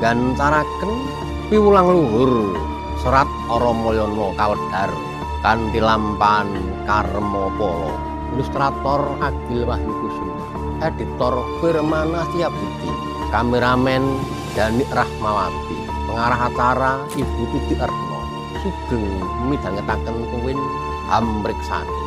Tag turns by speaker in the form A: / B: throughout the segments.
A: Gantaraken piwulang luhur Serat Ramayana kawedhar kanthi lampahan karma pala. Ilustrator Agil Wahyu Kusuma, editor Firmanah Budi, kameramen Dani Rahmawati, pengarah acara Ibu Tuti Erno. Sugeng midhangetaken tuwin hamriksani.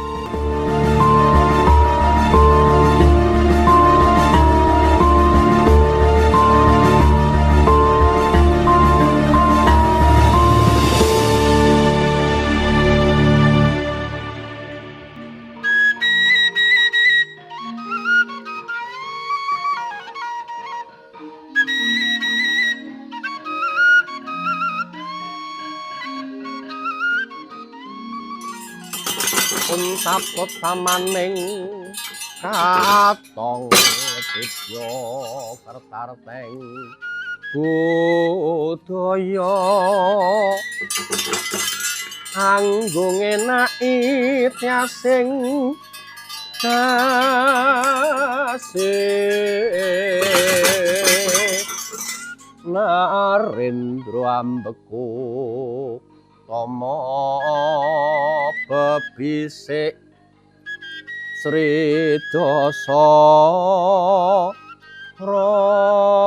A: Untaput tamaning katong dibya kertarteng budaya anggo ngenaki tyasing kasih Narendra ambeku tama bebisik Sri Dasa Rata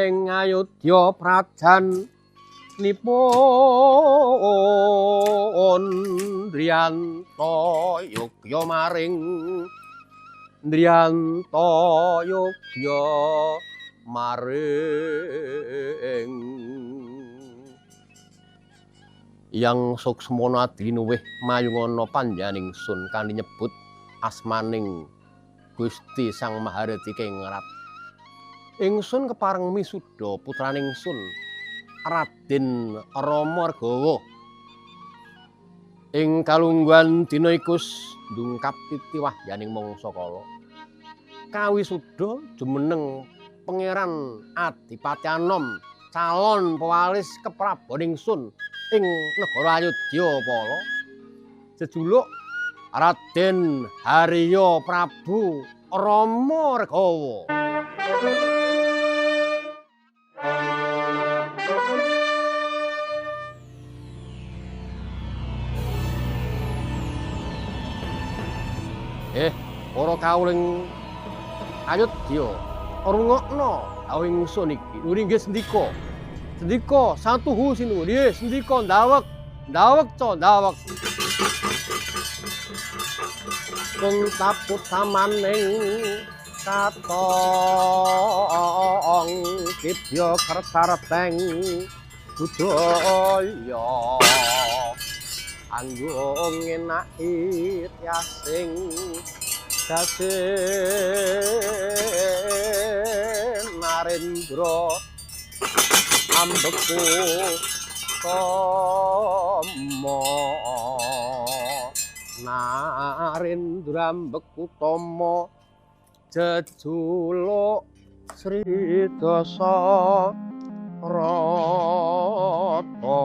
A: ing Ayodya prajan nipun Driyanto yogya maring Driyanto yogya maring Yang Suksmana adinuwih mayungana panjaning sun kanthi nyebut asmaning Gusti Sang Mahareti Kengrat. Ingsun kepareng misuda putraning sun Raden Rama Argawa. Ing kalungguhan dina iku ndungkap titi wahyaning mangsa kala. Kawisuda jumeneng Pangeran Adipati Anom calon pewaris keprabon ingsun ing negara Ayodya pala. Jejuluk Raden Harya Prabu Rama Argawa. Para kawuling Ayodya, rungokno dawuh ingsun iki. Lho inggih sendika. Sendika satuhu sinuwun. Nggih, sendika ndaweg. Ndaweg ca ndaweg. Kuntaput samaning katong dibya kertarteng budaya anggo ngenaki tyasing dase Narendra ambeku tama Narendra ambeku tama jejuluk Sri Dasa Rata.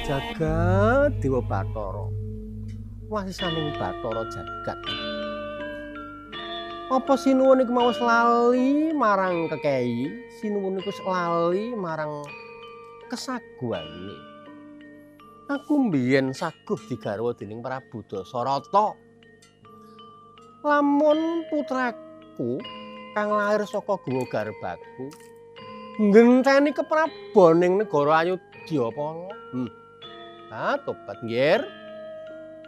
A: Jagat Dewa Bathara, wasisaning Bathara jagat. Apa sinuwun iku mau lali marang kekeyi, sinuwun iku lali marang kesaguhane. Aku mbiyen saguh digarwa dening Prabu Dasarata. Lamun putraku kang lair saka guwa garbaku nggenteni keprabon ing negara Ayodya pala. Ah, tobat nggir.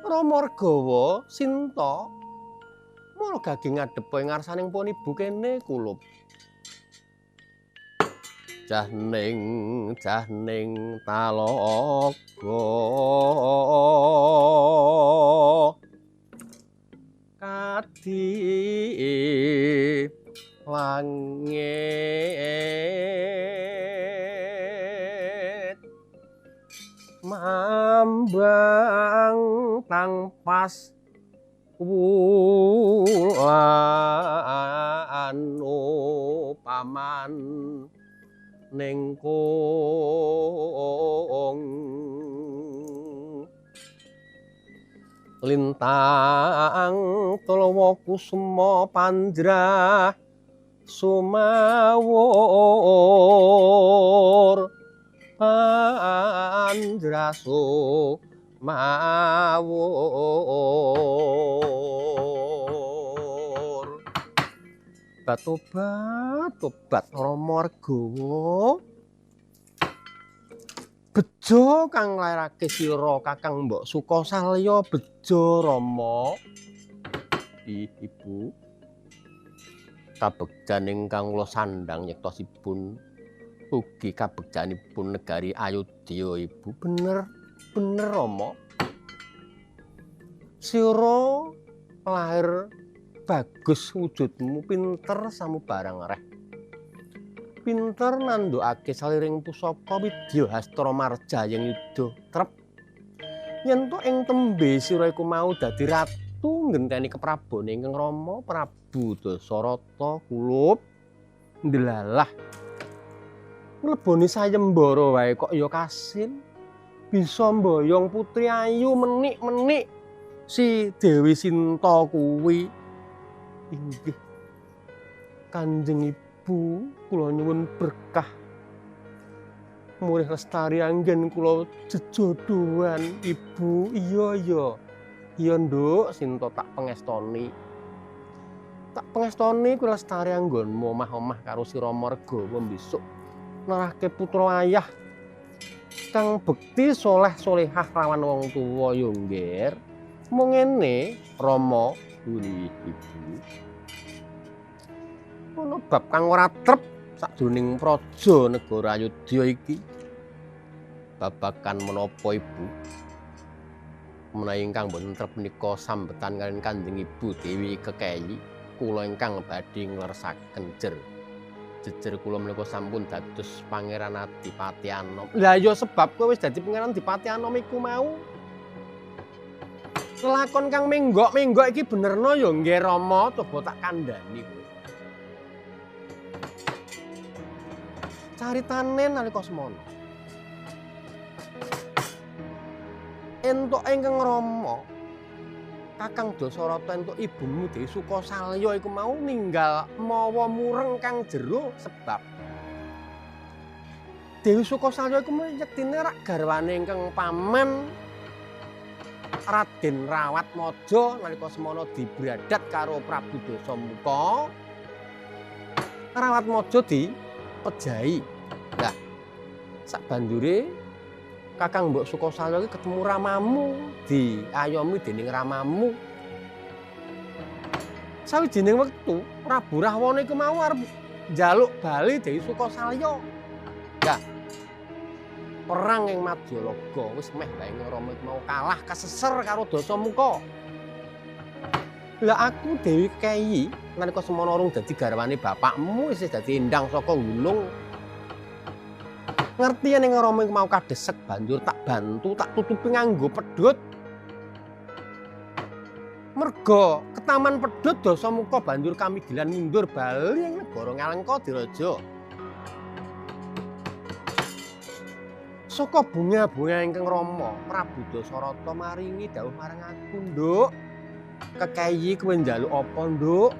A: Rama Argawa Sinta mula gage ngadhep ing ngarsaning pun ibu kene kulup. Jahning jahning talaga kadi langgit. lepas wulan paman ning kong lintang tulawa kusuma pandrah sumawur pandrah sumawur. Batobat tobat Rama Regawa, bejo kang nglairake sira Kakang Mbok Sukasalya, bejo Rama. Ibu, kabegjan ingkang kula sandhang yektosipun ugi kabegjanipun negari Ayodya Ibu. Bener, bener Rama. Sira lahir bagus wujudmu, pinter samubarang reh. Pinter nandukake saliring pusaka widya hastra marjayeng yuda trep. Yen to ing tembe sira iku mau dadi ratu nggenteni keprabone ingkang Rama Prabu Dasarata kulup ndelalah mleboni sayembara wae kok ya kasil bisa mboyong putri ayu menik-menik si Dewi Sinta kuwi. Inggih Kanjeng Ibu, kula nyuwun berkah murih lestari anggen kula jejodohan Ibu. Iya iya. Iya nduk, Sinta tak pengestoni. Tak pengestoni kuwi lestari anggonmu omah-omah karo si Rama Regawa besok nerahke putra ayah kang bekti soleh solehah rawan wong tuwa yo nggir. Mung ngene Rama nggih Ibu. Ana bab kang ora trep sakjroning praja negara Ayodya iki. Babagan menapa Ibu? Menawi ingkang boten trep menika sambetan kaliyan Kanjeng Ibu Dewi Kekeyi, kula ingkang badhe ngleresaken jer. Jejer kula menika sampun dados Pangeran Adipati Anom. Lah ya sebab kowe wis dadi Pangeran Adipati Anom iku mau. Lakon kang menggok-menggok iki benerno ya nggih Rama, coba tak kandhani kowe. Caritane nalika semono. Entuk ingkang Rama, Kakang Dasarata entuk ibumu Dewi Sukasalya iku mau ninggal mawa mureng kang jero sebab Dewi Sukasalya iku yektine rak garwane ingkang paman Raden Rawatmaja nalika semono dibradat karo Prabu Dasamuka. Rawatmaja dipejahi. Lah sakbanjure Kakang Mbok Sukasalya iki ketemu ramamu, diayomi dening ramamu. Sawijining wektu Prabu Rahwana iku mau arep njaluk bali Dewi Sukasalya. Lah perang ing Madyalaga wis meh bae Rama iku mau kalah keseser karo Dasamuka. Lah aku Dewi Keyi nalika semono urung dadi garwane bapakmu isih dadi endang saka gunung. Ngerti yen Rama iku mau kadesek banjur tak bantu tak tutupi nganggo pedhot. Merga ketaman pedhot Dasamuka banjur kamigilan mundur bali ing negara Ngalengka Diraja. Saka bunga-bunga ingkang Rama, Prabu Dasarata maringi dawuh marang aku, Nduk. Kekeyi kowe njaluk apa, Nduk?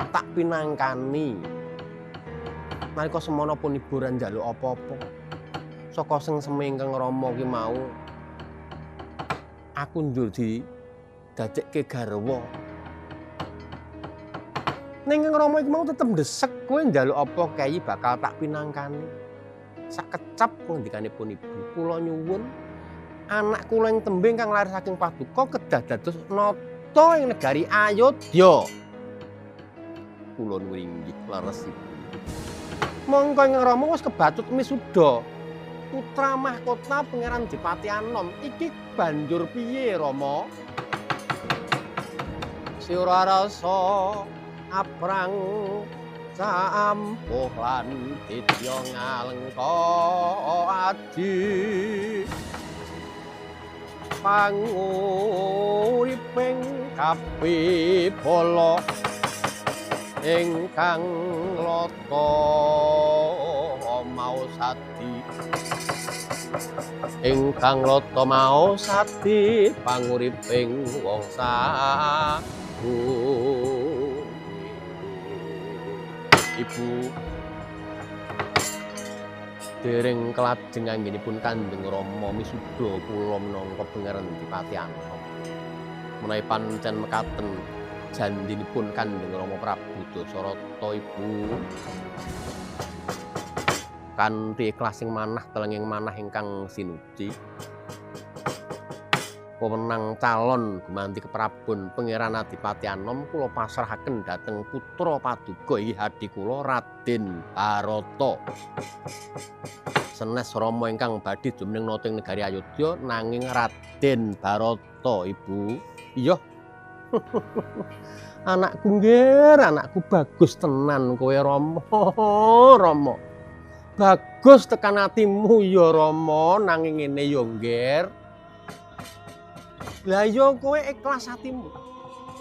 A: Tak pinangkani. Nalika semono pun ibu ora njaluk apa-apa. Saka sengseme ingkang Rama ki mau aku ndur didadekke garwa. Ning ingkang Rama iki mau tetep ndesek, kowe njaluk apa Keyi bakal tak pinangkani. Sakecap ngendikanipun ibu, kula nyuwun anak kula ing tembe ingkang lair saking paduka kedah dados nata ing negari Ayodya. Kula nuwun inggih leres ibu. Mongko ing Rama wis kebacut misuda putra mahkota Pangeran Dipati Anom iki banjur piye Rama? Sira rasa aprang campuh lan ditya ngalengka adi. panguriping kabeh bala ingkang lata mau sadi, ingkang lata mau sadi panguriping wong sabu. Ibu dereng kelajeng anggenipun Kanjeng Rama misuda kula minangka Pangeran Dipati Anom. Menawi pancen mekaten janjinipun Kanjeng Rama Prabu Dasarata ibu. Kanthi ikhlas ing manah telenging manah ingkang sinuci. Pemenang calon gumanti keprabon Pangeran Adipati Anom kula pasrahaken dhateng putra paduka inggih adi kula Raden Barata. Senes Rama ingkang badhe jumeneng nata ing negari Ayodya nanging Raden Barata ibu. Iya. Anakku nggih, anakku bagus tenan kowe Rama, Rama. Bagus tekan atimu ya Rama, nanging ngene ya nggih. Lah ya kowe ikhlas atimu.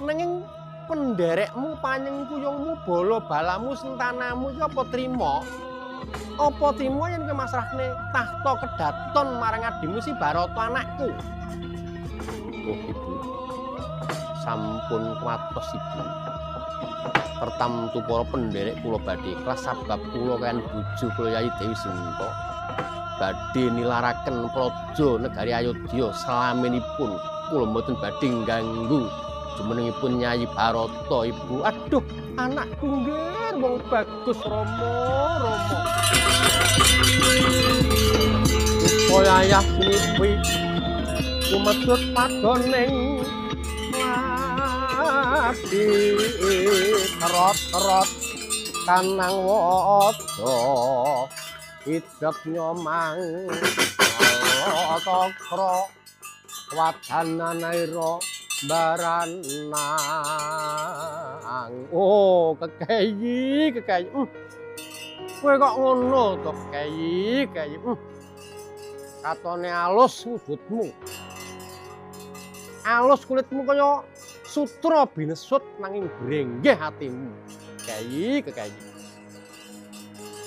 A: Nanging penderekmu, panyengkuyungmu, bala balamu, sentanamu iki apa trima? Apa trima yen kowe masrahne tahta kedaton marang adimu si Barata anakku? Oh ibu, sampun kuwatos ibu. Tertamtu para penderek kula badhe ikhlas sabab kula kaliyan bojo kula Yayi Dewi Sinta badhe nilaraken praja negari Ayodya slaminipun. Kula mboten badhe ngganggu jumenengipun Nyai Barata ibu. Aduh, anakku nggih wong bagus Rama, Rama. Supaya ayah sinipi kumedhut padoning lati kerot-kerot kanang waca idep nyomang cakra wadananaira baranang. Oh, kekeyi, kekeyi. Kowe kok ngono to, kekeyi, kekeyi. Katone alus wujudmu. Alus kulitmu kaya sutra binesut nanging brenggeh atimu. Kekeyi, kekeyi.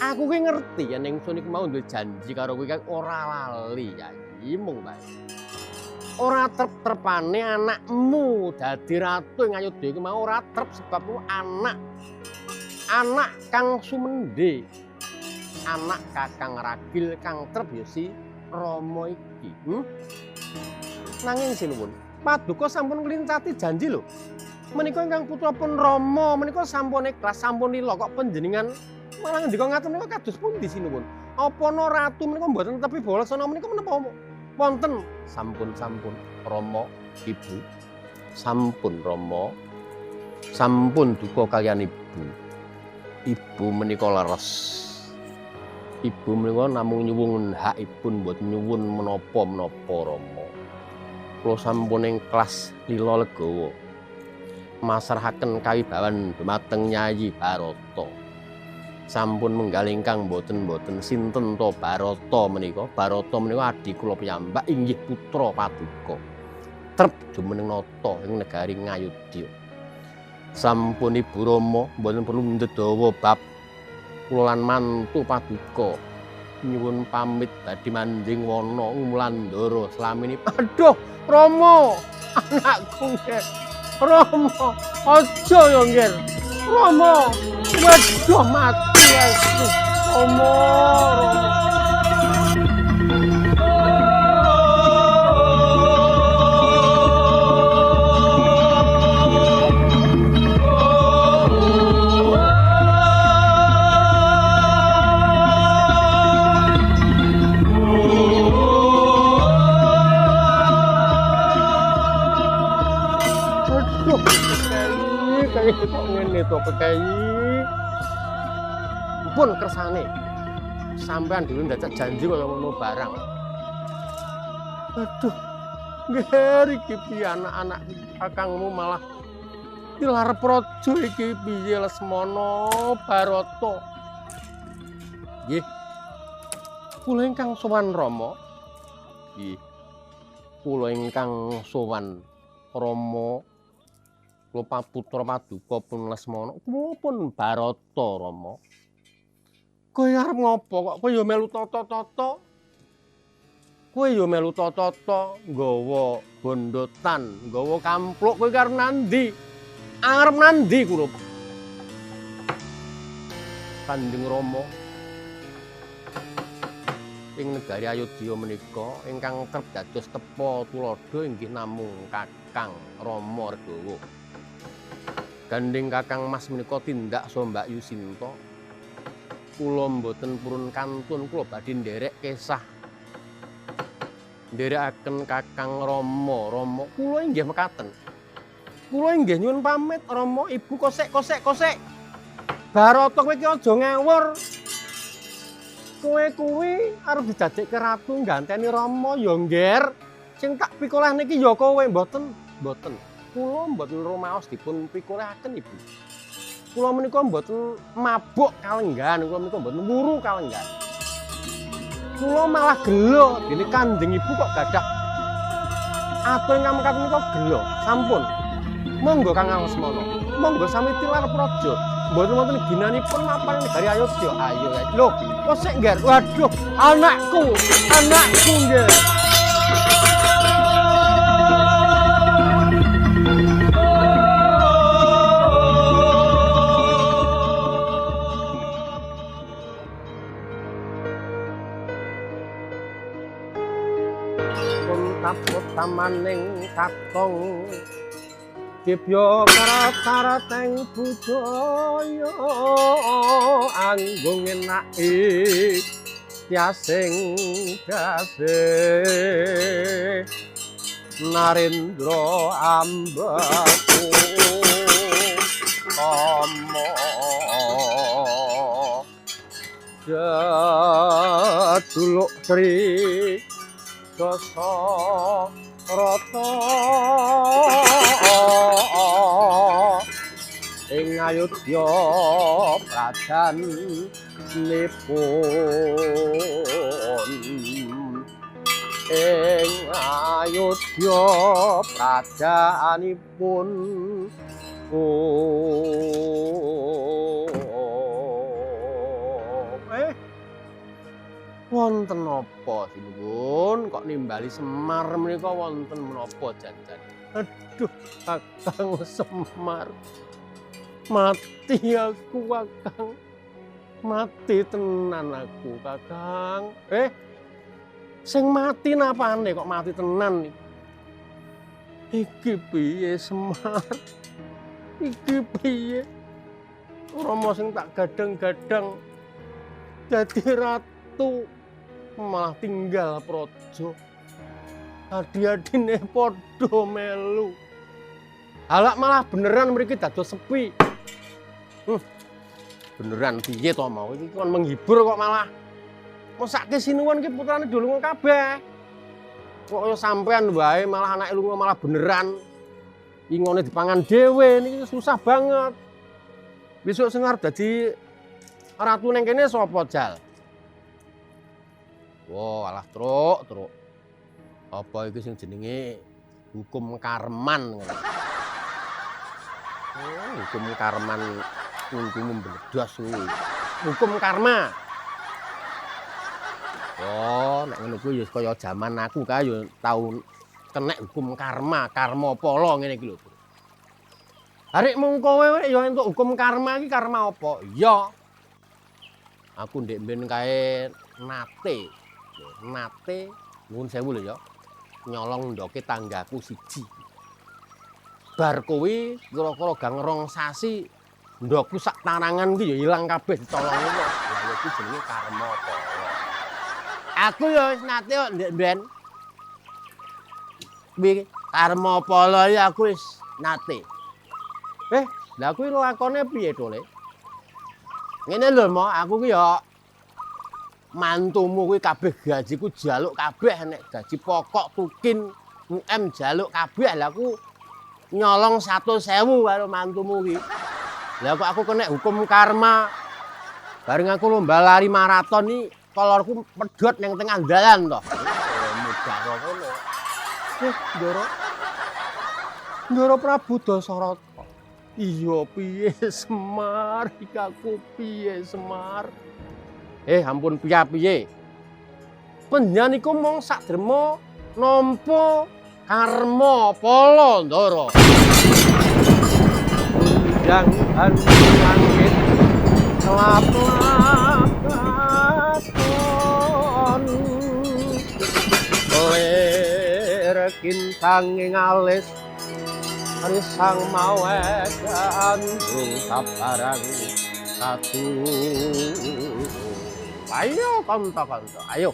A: Aku ki ngerti yen ingsun iku mau duwe janji karo kowe ora lali, Yayi, mung bae. Ora trep-trepane anakmu dadi ratu ing Ayodya iku mau ora trep sebab anak anak kang sumende, anak kakang ragil kang trep ya si Rama iki. Nanging sinuwun, paduka sampun nglincati janji lho. Menika ingkang putra pun Rama menika sampun ikhlas, sampun lila kok panjenengan malah ngendika ngaten menika kados pundi sinuwun? Apa ana ratu menika mboten tepi balaksana menika menapa wonten? Sampun-sampun Rama ibu, sampun Rama, sampun duka kaliyan ibu. Ibu menika leres. Ibu menika namung nyuwun hakipun mboten nyuwun menapa-menapa Rama. Kula sampun ikhlas lila legawa masrahaken kawibawan dumateng Nyayi Barata. Sampun menggal ingkang mboten-mboten sinten to Barata menika. Barata menika adi kula piyambak inggih putra paduka. Trep jumeneng nata ing negari Ngayodya. Sampun Ibu Rama mboten perlu ndedawa bab kula lan mantu paduka nyuwun pamit badhe manjing wana Ngumlandara slamini. Aduh Rama, anakku nggih. Rama, aja ya nggih. Rama, waduh mati aku. Rama, Rama. Aduh, kei kok ngene to kei. Pun kersane sampean dhewe ndacak janji kaya ngono barang. Aduh, ngger iki piye anak-anak kakangmu malah tilar praja iki piye Lesmana Barata. Nggih. Kula ingkang sowan Rama. Nggih. Kula ingkang sowan Rama, kula putra paduka pun Lesmana, kula pun Barata Rama. Kowe arep ngopo kok kowe ya melu tata-tata? Kowe ya melu tata-tata nggawa bondotan, nggawa kampluk, kowe arep nandi? Arep nandi kula? Kanjeng Rama, ing negari Ayodya menika ingkang kerep dados tepa tuladha inggih namung Kakang Rama Wergawa. Gandheng Kakang Mas menika tindak saha Mbak Yusinta. Kula mboten purun kantun, kula badhe nderek kesah. Nderekaken Kakang Rama, Rama kula inggih mekaten. Kula inggih nyuwun pamit Rama, Ibu kosek kosek kosek. Barata kowe iki aja ngawur. Kowe kuwi arep didadekke ratu ngganteni Rama ya, Ngger. Sing tak pikoleh niki ya kowe, mboten, mboten. Kula mboten rumaos dipun pikolehaken Ibu. Kula menika mboten mabuk kalenggan, kula menika mboten wuru kalenggan. Kula malah gelo dene Kanjeng Ibu kok gadah atur ingkang mekaten menika gelo. Sampun. Monggo Kang Lesmana. Monggo sami tilar praja. Mboten wonten ginanipun mapan negari Ayodya. Ayo lho, kok sik Ngger. Waduh, anakku, anakku Ngger. Pun taput tamaning katong dibya karat-karateng budaya anggung enake tiasing dase Narendra ambaku kama jaduluk Sri Dasa Rata ing Ayodya prajanipun ing Ayodya prajanipun. Wonten napa sinuwun kok nimbali Semar menika wonten menapa jan-jan? Aduh, Kakang Semar. Mati aku, Kakang. Mati tenan aku, Kakang. Sing mati napane kok mati tenan iki? Iki piye Semar? Iki piye? Rama sing tak gadang-gadang dadi ratu malah tinggal praja. Adi-adine padha melu. Halak malah beneran mriki dados sepi. Beneran piye to mau iki kon menghibur kok malah. Mesake sinuwun ki putrane do lunga kabeh. Kok kaya sampean wae malah anake lunga malah beneran. Ingone dipangan dhewe niki susah banget. Besok sing arep dadi ratu ning kene sapa jal? Wah, alah truk, truk. Apa iki sing jenenge hukum karman ngono. Oh, hukum karman ngungkumu mbledos kuwi. Hukum karma. Oh, nek ngono kuwi ya kaya jaman aku kae ya tau kenek hukum karma, karma pala ngene iki lho. Arek mung kowe ya entuk hukum karma iki karma apa? Iya. Aku ndek mben kae nate. Nate nuwun sewu lho ya. Nyolong ndoke tanggaku siji. Bar kuwi kira-kira gang rong sasi ndokku sak tarangan ki ya ilang kabeh dicolong wong. Lah ya kuwi jenenge karma pala. Aku ya wis nate kok ndek mben. Kuwi karma pala iki aku wis nate. Lah kuwi lakone piye to, Le? Ngene lho, Mo, aku ki ya mantumu kuwi kabeh gajiku jaluk kabeh, nek gaji pokok tukin UM jaluk kabeh. Lah aku nyolong 100.000 karo mantumu ki. Lah kok aku kena hukum karma. Bareng aku lomba lari maraton iki kolorku pedhot ning tengah dalan to. Mudaro ngono. Ndoro. Ndoro Prabu Dasarata. Iya piye Semar, iki aku piye Semar? Ampun piye-piye. Panjenengan iku mung sakderma nampa karma pala, Ndara. Undang langit kelap-kelap katon. Lir kintang ing alis risang mawet gandrung sabarang satu. Ayo kanca-kanca, ayo.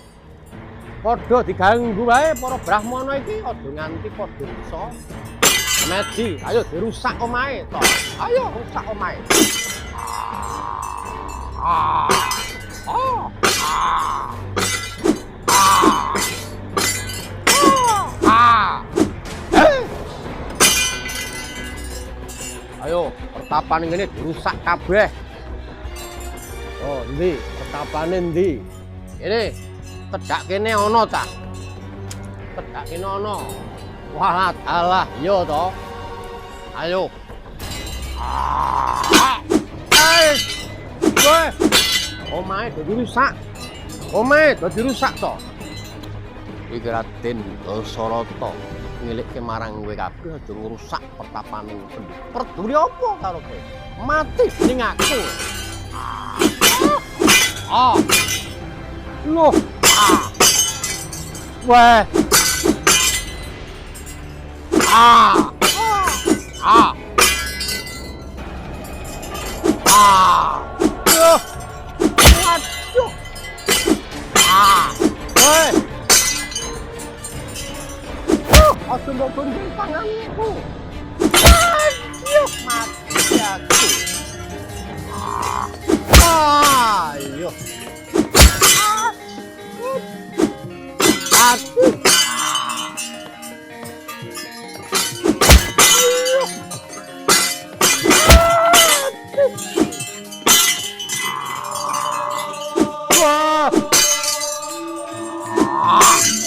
A: Padha diganggu wae para brahmana iki, aja nganti padha bisa. Medi, ayo dirusak omahe to. Ayo rusak omahe. Ayo, pertapan ngene dirusak kabeh. Oh, endi? Pertapane endi? Kene, cedhak kene ana ta? Cedhak kene ana. Walah, alah, iya to. Ayo. Kowe. Omahe dadi rusak. Omahe dadi rusak to. Iki Raden Dasarata ngelikke marang kowe kabeh aja ngrusak pertapane penduduk. Peduli apa karo kowe? Mati ning aku. Ah. Loh. Ah. Weh. Ah. Ah. Ah. Loh. Waduh. Ah. Weh. Aja mbok gunting tanganku. Aduh, mati aku. Ayo. Aduh. Wah.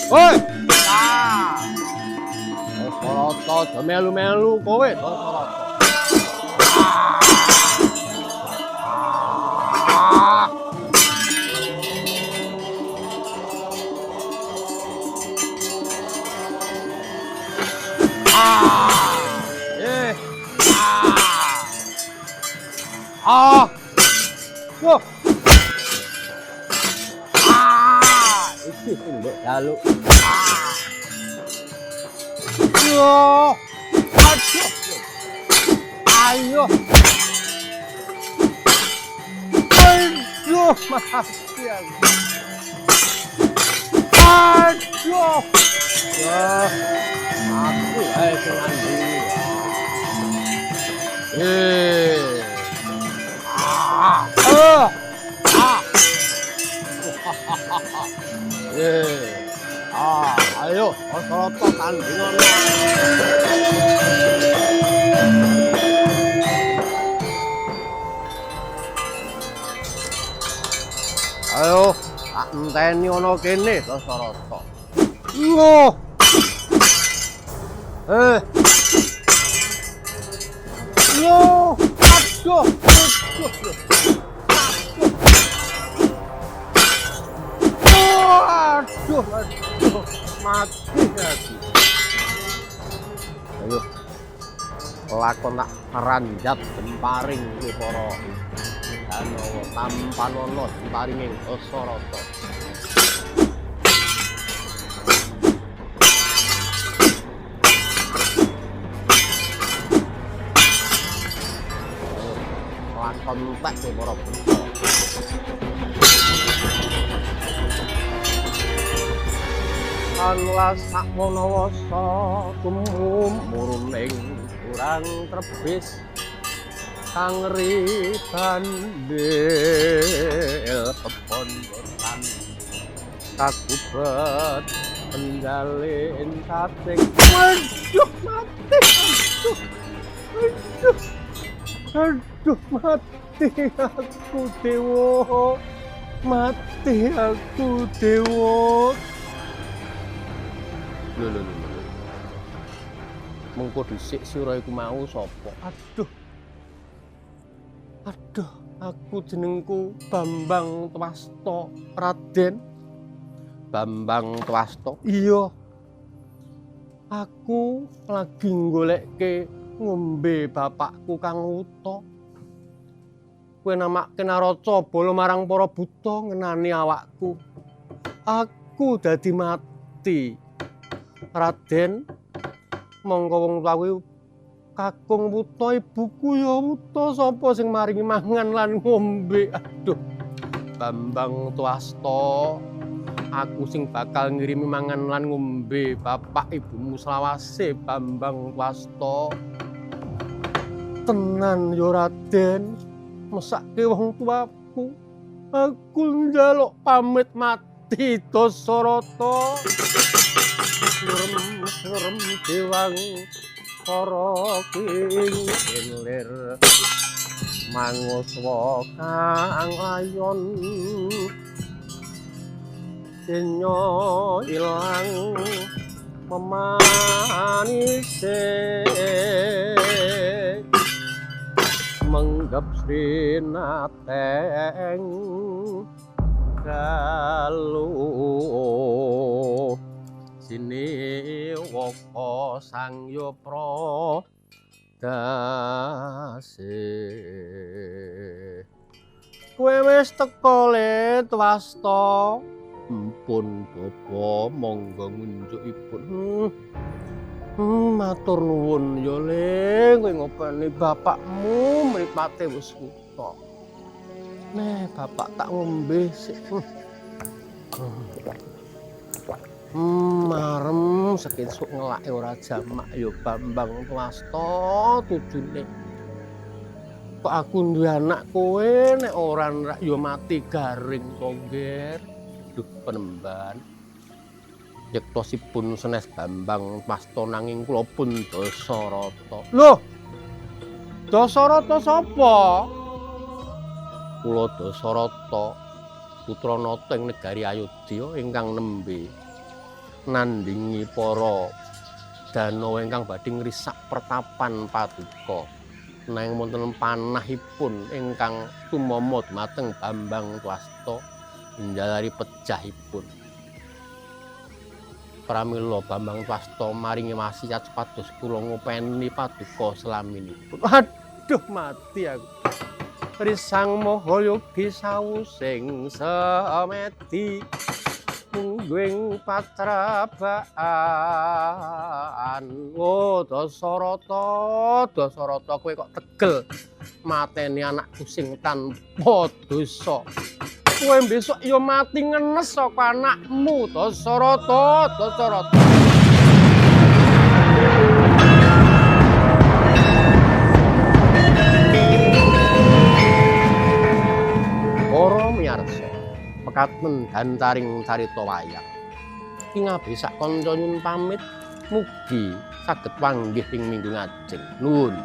A: Oi. Ah. Dasarata aja melu-melu kowe, Dasarata. Ah. Wah. Ah, iki sing mbok jaluk. Ah. Yo. Aduh. Ayo. Aduh, mati aku. Aduh. Wah, aku ae sing ngandhi. Ah. Ah. Ah, ayo, Dasarata tandingan. Ayo, tak enteni ana kene Dasarata. Loh. Loh, aduh, aduh. Aduh, aduh, mati aku. Ayo, lakon tak ranjap jemparing kuwi para Danawa tampanono jemparinging Dasarata. Ayo, lakon tek kuwi para bentara. Anla sakmono wasa tumurung kurang trebis kang ribandil pepondhotan kagubet penjalin kating. Aduh, mati. Aduh, aduh, aduh, mati aku dewa. Mati aku dewa. Lho, lho, lho, lho. Mengko dhisik sira iku mau sapa? Aduh. Aduh, aku jenengku Bambang Twasto, Raden. Bambang Twasto. Iya. Aku lagi nggolekke ngombe bapakku kang wuta. Kowe namake Naraca bala marang para buta ngenani awakku. Aku dadi mati. Raden, mongko wong tuaku kakung wuta, ibuku ya wuta, sapa sing maringi mangan lan ngombe? Aduh. Bambang Twasto, aku sing bakal ngirimi mangan lan ngombe bapak ibumu selawase, Bambang Twasto. Tenan ya Raden, mesake wong tuaku. Aku njaluk pamit mati Dasarata. Surem dewang para king lir manguswa kang ayon senyo ilang memanise menggep srinateng dalu sini waka sang yopra dase. Kowe wis teka le Twasto. Mpun bapa, monggo ngunjukipun. Matur nuwun ya le, kowe ngopeni bapakmu mripate wis wuta. Neh, bapak tak ngombe sik. Marem sekesuk ngelake ora jamak ya Bambang Twasto tujune. Kok aku duwe anak kowe nek ora rak ya mati garing to, Nger. Duh penemban. Yektosipun senes Bambang Twasto nanging kula pun Dasarata. Loh. Dasarata sapa? Kula Dasarata, putra nata ing negari Ayodya ingkang nembe nandingi para danawa ingkang badhe ngrisak pertapan paduka. Nanging wonten panahipun ingkang tumama dumateng Bambang Twasto njalari pejahipun. Pramila Bambang Twasto maringi wasiat supados kula ngopeni paduka selaminipun. Aduh, mati aku. Risang maha yogi sawusing semedi mungguing patrabaan. Oh, Dasarata, Dasarata, kowe kok tegel mateni anakku sing tanpa dosa. Kowe besok ya mati ngenes saka anakmu, Dasarata, Dasarata. Para miyarsa, mekaten dancaring carita wayang. Ki ngabesak kanca nyun pamit, mugi saged panggih ing minggu ngajeng. Nuwun.